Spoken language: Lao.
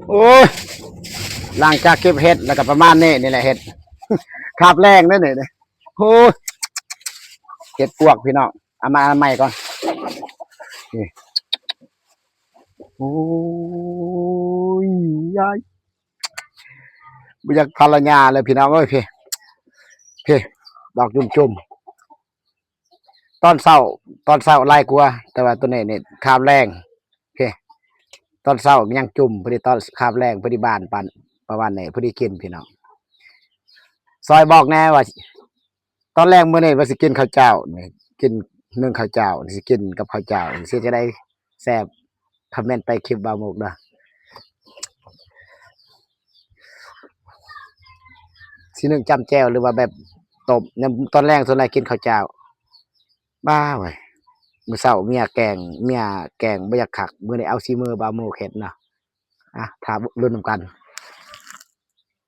ໂອ້ຍ ຫຼັງຈາກເກັບເຫັດແລ້ວກໍປະມານນີ້ ນີ້ແຫຼະເຫັດ ຄາບແລງເດ້ນີ້. ໂອ້ຍ ເຫັດປວກພີ່ນ້ອງ ເອົາມາ ເອົາໃໝ່ກ່ອນນີ້. ໂອ້ຍ ຍາຍ ບໍ່ຢາກພັນລະຍາເລີຍພີ່ນ້ອງເອີຍ. ເພ ເພ ດອກຈຸ່ມໆ ຕອນເຊົ້າ ຕອນເຊົ້າຫຼາຍກວ່າ ແຕ່ວ່າໂຕນີ້ນີ້ຄາບແລງ. ເພ ຕອນເຊົ້າຍັງຈຸ່ມ ພໍດີຕອນຄາບແລງ ພໍດີບານປານ ປະມານນີ້ ພໍດີກິນພີ່ນ້ອງ. ຊ່ອຍບອກແດ່ວ່າ ຕອນແລງມື້ນີ້ວ່າຊິກິນເຂົ້າເຈົ້ານີ້ ກິນ ໜຶ້ງເຂົ້າເຈົ້ານີ້ ຊິກິນກັບເຂົ້າເຈົ້ານີ້ ຊິຈັ່ງໃດແຊບ ຄອມເມັນໄປຄລິບບ່າວມຸກເດີ. ຊິໜຶ້ງຈ້ຳແຈ່ວ ຫຼືວ່າແບບຕົ້ມ ຍາມຕອນແລງສ່ວນຫຼາຍກິນເຂົ້າເຈົ້າ. ບ້າເວີຍ ມື້ເຊົ້າເມຍແກງ ເມຍແກງບໍ່ຢາກຄັກ ມື້ນີ້ເອົາສີມືບ່າວມຸກເຮັດເນາະ. ອ່ະ ຖ້າລຸ້ນນຳກັນ.